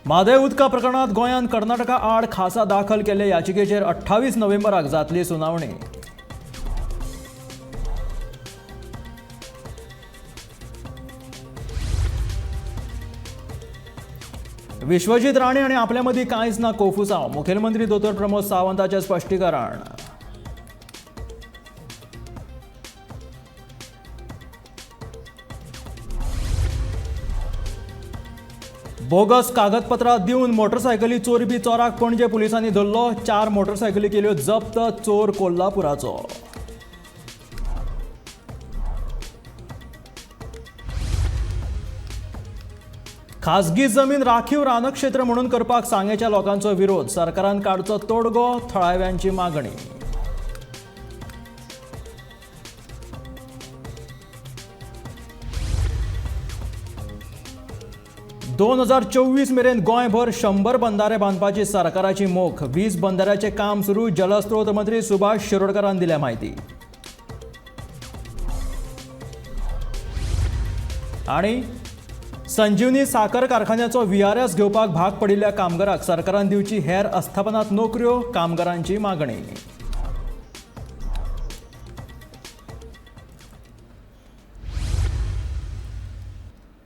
म्हादय उदका प्रकरणात गोंयान कर्नाटका आड खासा दाखल केल्ले याचिकेचेर 28 नोव्हेंबराक जातली सुनावणी. विश्वजीत राणे आनी आपल्या मदीं कांयच ना कोफुसांव, मुखेलमंत्री दोतोर प्रमोद सावंताचें स्पश्टीकरण. बोगस कागदपत्रां दिवन मोटरसायकली चोरपी चोराक पणजे पुलिसांनी धरलो. 4 मोटरसायकली केल्यो जप्त, चोर कोल्हापुराचो. खासगी जमीन राखीव रानक्षेत्र म्हणून करपाक सांगेच्या लोकांचो विरोध, सरकारान काडचो तोडगो, थळाव्यांची मागणी. 2024 मेरेन गोंयभर 100 बंधारे बांदपाची सरकाराची मोख, 20 बंधाऱ्याचें काम सुरू, जलस्रोत मंत्री सुभाष शिरोडकरान दिल्या म्हायती. आनी संजीवनी साखर कारखान्याचो VRS घेवपाक भाग पडिल्ल्या कामगाराक सरकारान दिवची हेर आस्थापनात नोकऱ्यो, कामगारांची मागणी.